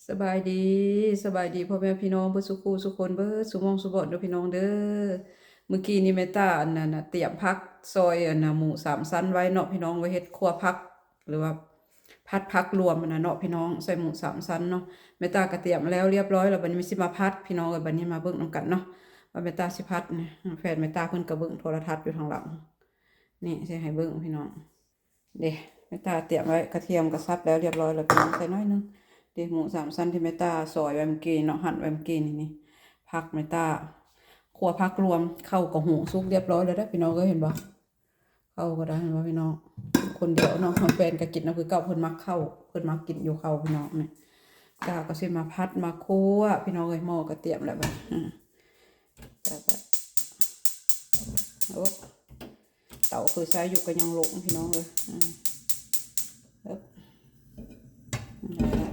ສະບາຍດີ ສະບາຍດີພໍ່ແມ່ພີ່ນ້ອງເບິດສູ່ຄູ່ສູ່ຄົນ ເບິດສູ່ໝ່ອງສູ່ບ່ອນເດີພີ່ນ້ອງເດີ. ມື້ກີ້ນີ້ແມ່ຕາ ອັນນັ້ນນະ ຕຽມຜັກຊອຍ ອັນນະ ໝູສາມຊັ້ນໄວ້ເນາະພີ່ນ້ອງ ໄວ້ເຮັດຂົ້ວຜັກ ຫຼືວ່າຜັດຜັກລວມຫັ້ນນະເນາະພີ່ນ້ອງ ໃສ່ໝູສາມຊັ້ນເນາະ. ແມ່ຕາກະຕຽມແລ້ວລຽບຮ້ອຍແລ້ວ ບັດນີ້ຊິມາຜັດພີ່ນ້ອງເອີຍ. ບັດນີ້ມາເບິ່ງນຳກັນເນາະ ວ່າແມ່ຕາຊິຜັດນີ້. ແຟນແມ່ຕາເພິ່ນກະເບິ່ງໂທລະທັດຢູ່ທາງຫຼັງ ນີ້ຊິໃຫ້ເບິ່ງພີ່ນ້ອງ. ເດ້ ແມ່ຕາຕຽມໄວ້ ກະທຽມກະສັບແລ້ວລຽບຮ້ອຍແລ້ວ ພີ່ນ້ອງ ໃສ່ໜ້ອຍໜຶ່ງ. ເດ້ ໝູສາມຊັ້ນທີ່ແມ່ຕາຊອຍໄວ້ມື້ກີ້ເນາະ ຫັ່ນໄວ້ມື້ກີ້ນີ້ ນີ້ ຜັກແມ່ຕາ ຂົ້ວຜັກລວມ. ເຂົ້າກະຫຸງສຸກລຽບຮ້ອຍແລ້ວເດີພີ່ນ້ອງເອີຍ ເຫັນບໍ່? ເຂົ້າກະໄດ້ ເຫັນບໍ່ພີ່ນ້ອງ? ຄົນດຽວເນາະ ແຟນກະກິນນຳຄືເກົ່າ ເພິ່ນມັກເຂົ້າ ເພິ່ນມັກກິນຢູ່ເຂົ້າພີ່ນ້ອງ. ນີ້ ຕາກະຊິມາຜັດມາຂົ້ວພີ່ນ້ອງເອີຍ. ໝໍ້ກະຕຽມແລ້ວບັດນີ້ ໂອ້ ເຕົາເຄີຍໃຊ້ຢູ່ກະຍັງລົງພີ່ນ້ອງເອີຍ. ອືມ ເອີບ ນັ້ນແຫຼະ.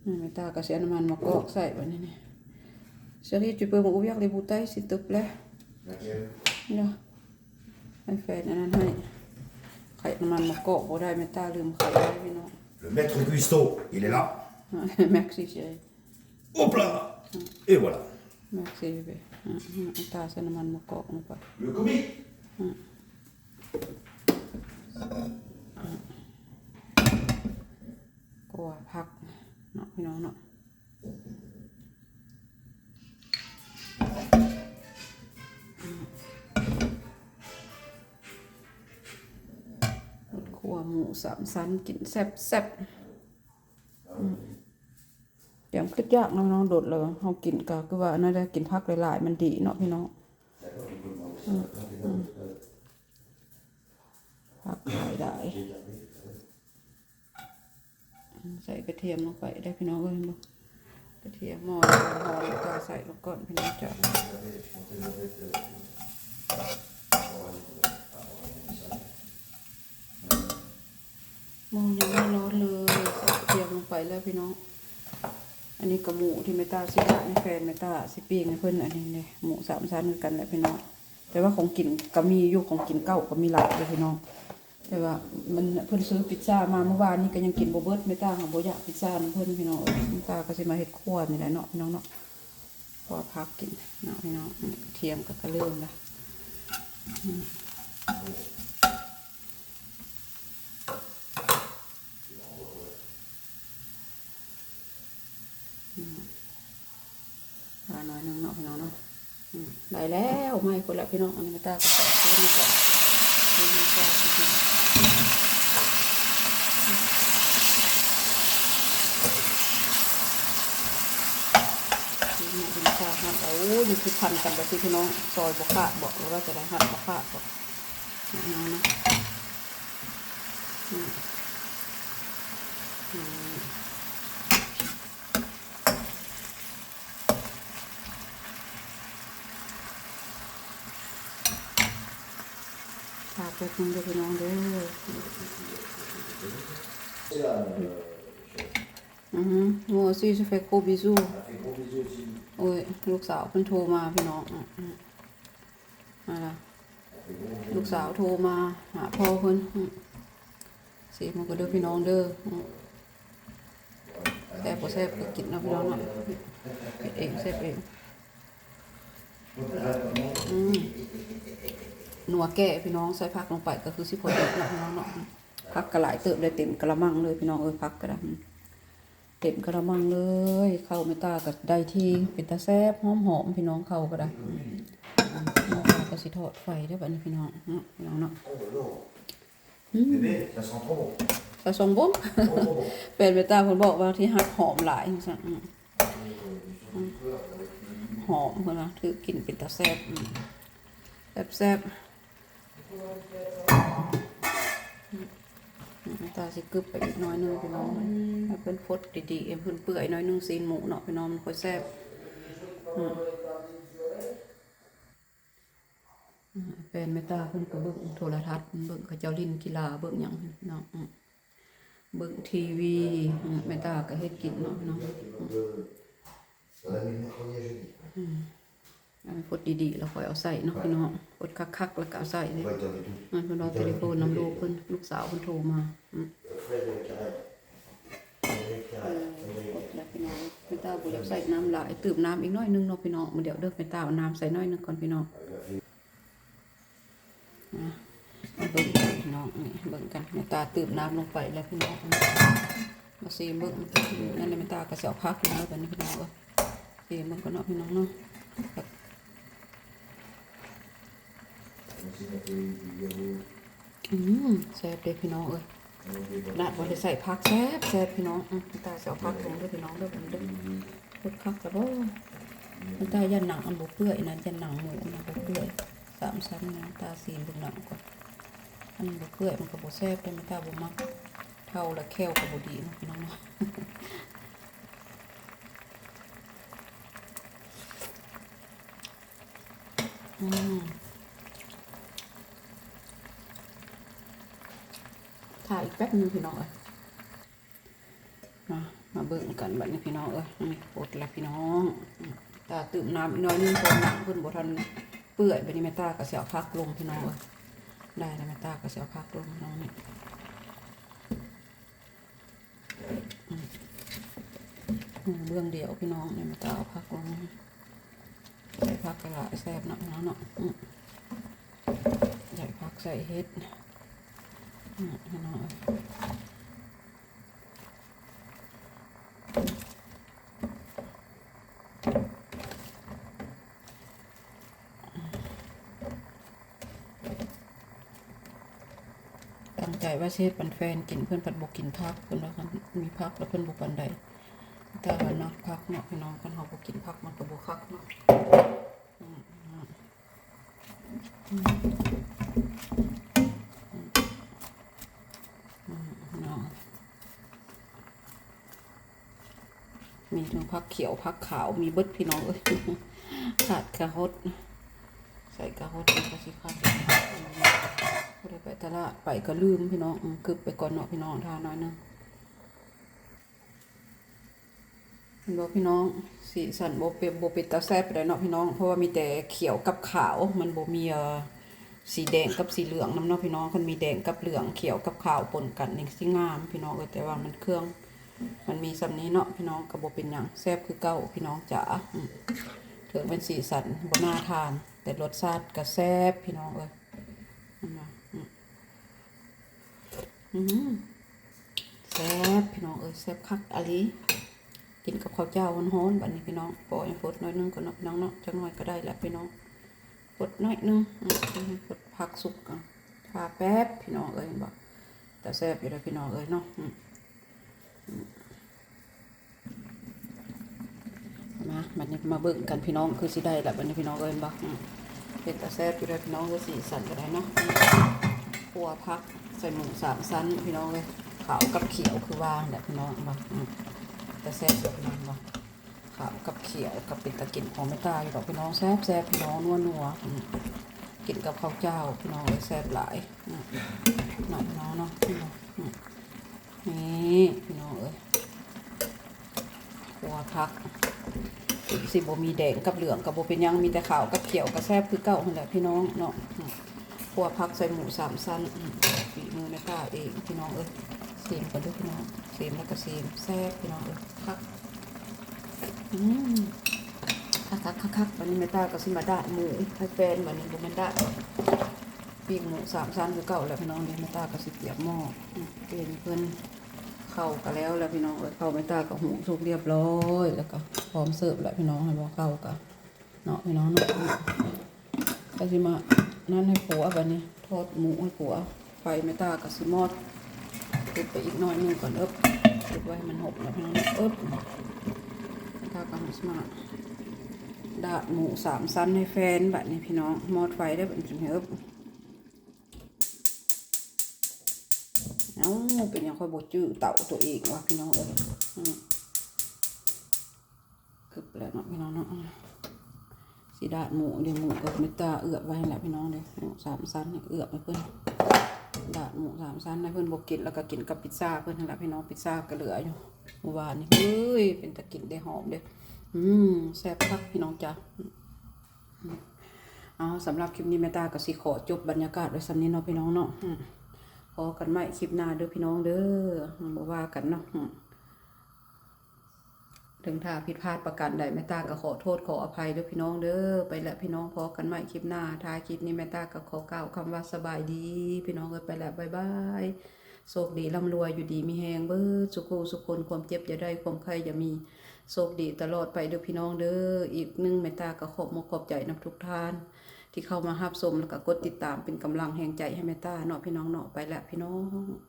ອືມ ແມ່ຕາກະຊິເອົານ້ຳມັນມະກອກໃສ່ບັດນີ້ນີ້. Chérie, tu peux m'ouvrir les bouteilles, s'il te plaît? Laquelle? ເນາະ ໃຫ້ແຟນອັນນັ້ນໃຫ້ ໄຂນ້ຳມັນມະກອກບໍ່ໄດ້ ແມ່ຕາລືມໄຂໄວ້ພີ່ນ້ອງ. Le maître cuistot, il est là. Merci chérie. Hop là. Et voilà. Merci bébé. ອືມ ຕາໃສ່ນ້ຳມັນມະກອກລົງໄປ. Le comique. ອືມ ກວາຜັກເນາະພີ່ນ້ອງເນາະ. ອືມ ຂົ້ວໝູສາມຊັ້ນກິນແຊບໆ. ອືມ ຕຽມຄຶດຢາກເນາະພີ່ນ້ອງ ດົນແລ້ວເຮົາກິນກະຄືວ່າອັນນັ້ນແຫຼະ ກິນຜັກຫຼາຍໆມັນດີເນາະພີ່ນ້ອງ. ອືມ ອືມ ຜັກຫຼາຍໆ ອືມ ໃສ່ກະທຽມລົງໄປໄດ້ພີ່ນ້ອງເອີຍ ເຫັນບໍ່? ກະທຽມໝໍ້ຮ້ອນໆ ກະໃສ່ລົງກ່ອນພີ່ນ້ອງເຈົ້າ. ໝໍ້ຍັງບໍ່ຮ້ອນເລີຍ ໃສ່ກະທຽມລົງໄປແລ້ວພີ່ນ້ອງ. ອັນນີ້ກະໝູທີ່ແມ່ຕາຊິລາດໃຫ້ແຟນ ແມ່ຕາຊິປີ້ງໃຫ້ເພິ່ນ. ອັນນີ້ເດ້ ໝູສາມຊັ້ນຄືກັນແຫຼະພີ່ນ້ອງ. ແຕ່ວ່າຂອງກິນກະມີຢູ່ ຂອງກິນເກົ່າກະມີຫຼາຍຢູ່ພີ່ນ້ອງ. ແຕ່ວ່າມັນ ເພິ່ນຊື້ພິດຊາມາມື້ວານນີ້ກະຍັງກິນບໍ່ເບິດ ແມ່ຕາຫາບໍ່ຢາກພິດຊານຳເພິ່ນພີ່ນ້ອງເອີຍ. ແມ່ຕາກະຊິມາເຮັດຂົ້ວນີ້ແຫຼະເນາະພີ່ນ້ອງເນາະ ຂົ້ວຜັກກິນເນາະພີ່ນ້ອງ. ອືມ ກະທຽມກະກະເລີ່ມລະ ອືມ ອືມ ປາໜ້ອຍໜຶ່ງເນາະພີ່ນ້ອງເນາະ. ອືມ ໄດ້ແລ້ວ ໄໝ້ພຸ້ນລະພີ່ນ້ອງ. ອັນນີ້ແມ່ຕາກະໃສ່ເຄື່ອງນີ້ກ່ອນ ເຄື່ອງນີ້ກ່ອນ. ນີ້ແມ່ຕາຫັດເອົາ ໂອ້ຍ ມັນຄືພັນກັນແບບນີ້ພີ່ນ້ອງ ຊອຍບໍ່ຂາດບໍ ຫຼືວ່າຈະໄດ້ຫັກບໍ່ຂາດບໍ? ເອົາເນາະ ອືມ ອືມ ຖ້າແປັບໜຶ່ງເດີພີ່ນ້ອງເດີ. ອືມ moi aussi je fais gros bisous. ໂອ້ຍ ລູກສາວເພິ່ນໂທມາພີ່ນ້ອງ. ອືມ ຫັ້ນລະ ລູກສາວໂທມາຫາພໍ່ເພິ່ນ. ອືມ ຊີມເບິ່ງເດີພີ່ນ້ອງເດີ. ອືມ ແຊບບໍ່ແຊບກະກິນເນາະພີ່ນ້ອງເນາະ ເຮັດເອງແຊບເອງ. ອືມ ນົວແກ້ພີ່ນ້ອງ ໃສ່ຜັກລົງໄປກະຄືຊິພໍດີເນາະພີ່ນ້ອງເນາະ. ຜັກກະຫຼາຍເຕີບເລີຍ ເຕັມກະລະມັງເລີຍພີ່ນ້ອງເອີຍ ຜັກກະໄດ້ ອືມ ເຕັມກະລະມັງເລີຍ. ເຂົ້າແມ່ຕາກະໄດ້ທີ່ ເປັນຕາແຊບ ຫອມໆ ພີ່ນ້ອງ ເຂົ້າກະໄດ້. ອືມ ແມ່ຕາກະຊິທອດໄຟເດີບັດນີ້ພີ່ນ້ອງເນາະ ພີ່ນ້ອງເນາະ. ອືມ Bébé, ça sent trop bon. Ça sent bon. Trop, trop bon. ແຟນແມ່ຕາເພິ່ນບອກວ່າທີ່ຮັກຫອມຫຼາຍ ວ່າຊັ້ນ. ອືມ ຫອມເພິ່ນວ່າ ຖືກກິນເປັນຕາແຊບ. ອືມ ແຊບໆ. ອືມ ແມ່ຕາຊິກຶບໄປອີກໜ້ອຍໜຶ່ງພີ່ນ້ອງ ໃຫ້ເພິ່ນຟົດດີໆ ໃຫ້ເພິ່ນເປື່ອຍໜ້ອຍໜຶ່ງ ຊີ້ນໝູເນາະພີ່ນ້ອງ ມັນຄ່ອຍແຊບ. ອືມ ອືມ ແຟນແມ່ຕາເພິ່ນກະເບິ່ງໂທລະທັດ ເບິ່ງເຂົາເຈົ້າຫຼິ້ນກິລາ ເບິ່ງຫຍັງເນາະ. ອືມ ເບິ່ງທີວີ. ອືມ ແມ່ຕາກະເຮັດກິນເນາະພີ່ນ້ອງ. ອືມ ອືມ ອັນນີ້ຟົດດີໆ ແລ້ວຄ່ອຍເອົາໃສ່ເນາະພີ່ນ້ອງ ຟົດຄັກໆ ແລ້ວກະເອົາໃສ່ເດ້. ອືມ ເພິ່ນເວົ້າເທເລໂຟນນຳລູກເພິ່ນ ລູກສາວເພິ່ນໂທມາ. ອືມ ຟົດດີ ຕາບໍ່ຢາກໃສ່ນ້ຳຫຼາຍ ຕື່ມນ້ຳອີກໜ້ອຍໜຶ່ງເນາະພີ່ນ້ອງ. ດຽວເດີ ແມ່ຕາເອົານ້ຳໃສ່ໜ້ອຍໜຶ່ງກ່ອນພີ່ນ້ອງ. ມາເບິ່ງກັນພີ່ນ້ອງ ນີ້ເບິ່ງກັນ ແມ່ຕາຕື່ມນ້ຳລົງໄປແລ້ວພີ່ນ້ອງ. ມາຊີມເບິ່ງ ນັ້ນແຫຼະ ແມ່ຕາກໍຊິເອົາຜັກລົງແລ້ວບັດນີ້ພີ່ນ້ອງເອີຍ. ຊີມເບິ່ງກ່ອນເນາະພີ່ນ້ອງເນາະ. ອືມ ແຊບເດ້ພີ່ນ້ອງເອີຍ. ຂະໜາດບໍ່ໄດ້ໃສ່ຜັກ ແຊບ ແຊບພີ່ນ້ອງ. ອືມ ຕາຊິເອົາຜັກລົງເດີພີ່ນ້ອງເດີ ບັດນີ້ເດີ. ເປີດຜັກລະບໍ່? ຕາຢ້ານໜັງມັນບໍ່ເປື່ອຍນະ ຢ້ານໜັງໝູມັນບໍ່ເປື່ອຍ. ສາມຊັ້ນນະ ຕາຊີມເບິ່ງໜັງກ່ອນ. ຄັນບໍ່ເປື່ອຍມັນກໍບໍ່ແຊບເດ້. ຕາບໍ່ມັກ ເຖົ້າລະແຂ້ວກໍບໍ່ດີເນາະພີ່ນ້ອງເນາະ. ອືມ ຖ້າອີກແປັບໜຶ່ງພີ່ນ້ອງເອີຍ. ມາ ມາເບິ່ງກັນບັດນີ້ພີ່ນ້ອງເອີຍ. ນີ້ປົດລະພີ່ນ້ອງ. ອືມ ຕາຕື່ມນ້ຳອີກໜ້ອຍໜຶ່ງ ເພາະວ່າໜັງເພິ່ນບໍ່ທັນເປື່ອຍ. ບັດນີ້ແມ່ຕາກໍຊິເອົາຜັກລົງພີ່ນ້ອງເອີຍ. ໄດ້ລະ ແມ່ຕາກໍຊິເອົາຜັກລົງພີ່ນ້ອງນີ້. ອືມ ເບື້ອງດຽວພີ່ນ້ອງນີ້ ແມ່ຕາເອົາຜັກລົງ. ໃສ່ຜັກກະລະແຊບເນາະພີ່ນ້ອງເນາະ. ອືມ ໃສ່ຜັກໃສ່ເຫັດ ອືມ ພີ່ນ້ອງ. ຕັ້ງໃຈວ່າຊິເຮັດປັນແຟນກິນ ເພິ່ນພັດບໍ່ກິນຜັກ. ເພິ່ນວ່າຄັນມີຜັກແລ້ວເພິ່ນບໍ່ປານໃດ. ແຕ່ວ່າມັກຜັກເນາະພີ່ນ້ອງ ຄັນເຮົາບໍ່ກິນຜັກມັນກໍບໍ່ຄັກເນາະ. ອືມ ອືມ ອືມ ເນາະ. ມີທັງຜັກຂຽວຜັກຂາວ ມີເບິດພີ່ນ້ອງເອີຍ. ຂາດກະຫົດ ໃສ່ກະຫົດມັນກໍຊິຄັກ. ບໍ່ໄດ້ໄປຕະຫຼາດ ໄປກໍລືມພີ່ນ້ອງ. ອືມ ກຶບໄປກ່ອນເນາະພີ່ນ້ອງ ຖ້າໜ້ອຍໜຶ່ງ. ເຫັນບໍ່ພີ່ນ້ອງ ສີສັນບໍ່ເປັນ ບໍ່ເປັນຕາແຊບປານໃດເນາະພີ່ນ້ອງ ເພາະວ່າມີແຕ່ຂຽວກັບຂາວ ມັນບໍ່ມີ ເອີ ສີແດງກັບສີເຫຼືອງນຳເນາະພີ່ນ້ອງ. ຄັນມີແດງກັບເຫຼືອງ ຂຽວກັບຂາວປົນກັນນີ້ຊິງາມພີ່ນ້ອງເອີຍ. ແຕ່ວ່າມັນເຄື່ອງ ມັນມີສ່ຳນີ້ເນາະພີ່ນ້ອງ ກໍບໍ່ເປັນຫຍັງ ແຊບຄືເກົ່າພີ່ນ້ອງຈ໋າ. ອືມ ເຖິງແມ່ນສີສັນບໍ່ໜ້າທານ ແຕ່ລົດຊາດກໍແຊບພີ່ນ້ອງເອີຍ. ເຫັນບໍ່? ອືມ ອືມ ແຊບພີ່ນ້ອງເອີຍ ແຊບຄັກອີ່ຫຼີ. ກິນກັບເຂົ້າຈ້າວຮ້ອນໆ ບັດນີ້ພີ່ນ້ອງ. ພໍໃຫ້ຟົດໜ້ອຍໜຶ່ງກ່ອນເນາະພີ່ນ້ອງເນາະ ຈັກໜ້ອຍກໍໄດ້ລະພີ່ນ້ອງ. ຟົດໜ້ອຍໜຶ່ງ ອືມ ໃຫ້ຟົດຜັກສຸກ ອ່ະ ຖ້າແປັບພີ່ນ້ອງເອີຍ. ເຫັນບໍ່? ຕາແຊບຢູ່ເດີພີ່ນ້ອງເອີຍເນາະ. ອືມ ອືມ ມາ ບັດນີ້ມາເບິ່ງກັນພີ່ນ້ອງ ຄືຊິໄດ້ລະບັດນີ້ພີ່ນ້ອງເອີຍ ເຫັນບໍ່? ອືມ ເປັນຕາແຊບຢູ່ເດີພີ່ນ້ອງເອີຍ ສີສັນກໍໄດ້ເນາະ. ອືມ ຂົ້ວຜັກໃສ່ໝູສາມຊັ້ນພີ່ນ້ອງເອີຍ ຂາວກັບຂຽວຄືວ່າຫັ້ນແຫຼະພີ່ນ້ອງ ເຫັນບໍ່? ອືມ ຕາແຊບຢູ່ພີ່ນ້ອງ ເຫັນບໍ່? ຂາວກັບຂຽວກໍເປັນຕາກິນຂອງແມ່ຕາຢູ່ດອກພີ່ນ້ອງ ແຊບໆ ພີ່ນ້ອງ ນົວໆ. ອືມ ກິນກັບເຂົ້າຈ້າວພີ່ນ້ອງເອີຍ ແຊບຫຼາຍ. ອືມ ເນາະ ເນາະ ເນາະ ອືມ ນີ້ພີ່ນ້ອງເອີຍ ຂົ້ວຜັກ ຊິບໍ່ມີແດງກັບເຫຼືອງກໍບໍ່ເປັນຫຍັງ ມີແຕ່ຂາວກັບຂຽວກໍແຊບຄືເກົ່າຫັ້ນແຫຼະພີ່ນ້ອງເນາະ. ອືມ ຂົ້ວຜັກໃສ່ໝູສາມຊັ້ນ ອືມ ຝີມືແມ່ຕາເອງພີ່ນ້ອງເອີຍ. ຊີມກ່ອນເດີພີ່ນ້ອງ ຊີມແລ້ວກໍຊີມ ແຊບພີ່ນ້ອງເອີຍ ຄັກ. ອືມ ຄັກໆໆໆ ບັດນີ້ແມ່ຕາກໍຊິມາດາດໝູໃຫ້ແຟນ ບັດນີ້ບໍ່ແມ່ນດາດ ປີ້ງໝູສາມຊັ້ນຄືເກົ່າແລ້ວພີ່ນ້ອງ. ນີ້ແມ່ຕາກໍຊິກຽມໝໍ້ ອືມ ເປັນເພິ່ນ. ເຂົ້າກໍແລ້ວແລ້ວພີ່ນ້ອງເອີຍ ເຂົ້າແມ່ຕາກໍຫຸງສຸກຮຽບຮ້ອຍ ແລ້ວກໍພ້ອມເສີບແລ້ວພີ່ນ້ອງ. ເຫັນບໍ່? ເຂົ້າກໍ ເນາະພີ່ນ້ອງເນາະ ກໍຊິມານັ້ນໃຫ້ຂົວ ບັດນີ້ທອດໝູໃຫ້ຂົວ. ໄຟແມ່ຕາກໍຊິມອດ ປິດໄປອີກໜ້ອຍໜຶ່ງກ່ອນ. ເອິບ ປິດໄວ້ໃຫ້ມັນຫົບແລ້ວພີ່ນ້ອງ. ເອິບ ແມ່ຕາກໍຊິມາດາດໝູສາມຊັ້ນໃຫ້ແຟນ ບັດນີ້ພີ່ນ້ອງ. ມອດໄຟໄດ້ບັດນີ້. ເອີບ ເອົ້າ ເປັນຫຍັງຂ້ອຍບໍ່ຈື່ເຕົາຕົວເອງວະພີ່ນ້ອງເອີຍ. ອືມ ຄຶບແລ້ວເນາະພີ່ນ້ອງເນາະ. ຊິດາດໝູເດ ໝູກໍແມ່ຕາເອືອບໄວ້ຫັ້ນແຫຼະພີ່ນ້ອງເດ. ໝູສາມຊັ້ນເອືອບໃຫ້ເພິ່ນ ດາດໝູສາມຊັ້ນໃຫ້ເພິ່ນ ບໍ່ກິນແລ້ວກໍກິນກັບພິດຊາເພິ່ນຫັ້ນແຫຼະພີ່ນ້ອງ. ພິດຊາກໍເຫຼືອຢູ່ມື້ວານນີ້ ເຮີ້ຍ ເປັນຕາກິນເດ ຫອມເດ. ອືມ ແຊບຄັກພີ່ນ້ອງຈ໋າ. ເອົາ ສຳລັບຄລິບນີ້ແມ່ຕາກໍຊິຂໍຈົບບັນຍາກາດໄວ້ສ່ຳນີ້ເນາະພີ່ນ້ອງເນາະ. ພໍ້ກັນໃໝ່ຄລິບໜ້າເດີພີ່ນ້ອງເດີ ບໍ່ວ່າກັນເນາະ. ເຖິງຖ້າຜິດພາດປະການໃດ ແມ່ຕາກໍຂໍໂທດຂໍອະໄພເດີ້ພີ່ນ້ອງເດີ້. ໄປແລ້ວພີ່ນ້ອງ ພໍ້ກັນໃໝ່ຄລິບໜ້າ. ທ້າຍຄລິບນີ້ ແມ່ຕາກໍຂໍກ່າວຄຳວ່າສະບາຍດີ ພີ່ນ້ອງເອີຍ. ໄປແລ້ວ ບາຍບາຍ. ໂຊກດີລ່ຳລວຍ ຢູ່ດີມີແຮງເບິດສູ່ຄູ່ສູ່ຄົນ. ຄວາມເຈັບຢ່າໄດ້ ຄວາມໄຂ້ຢ່າມີ. ໂຊກດີຕະຫຼອດໄປເດີ້ພີ່ນ້ອງເດີ້. ອີກໜຶ່ງ ແມ່ຕາກໍຂອບມຸກຂອບໃຈນຳທຸກທ່ານ ທີ່ເຂົ້າມາຮັບຊົມ ແລ້ວກໍກົດຕິດຕາມເປັນກຳລັງແຮງໃຈໃຫ້ແມ່ຕາເນາະ ພີ່ນ້ອງເນາະ. ໄປແລ້ວພີ່ນ້ອງ.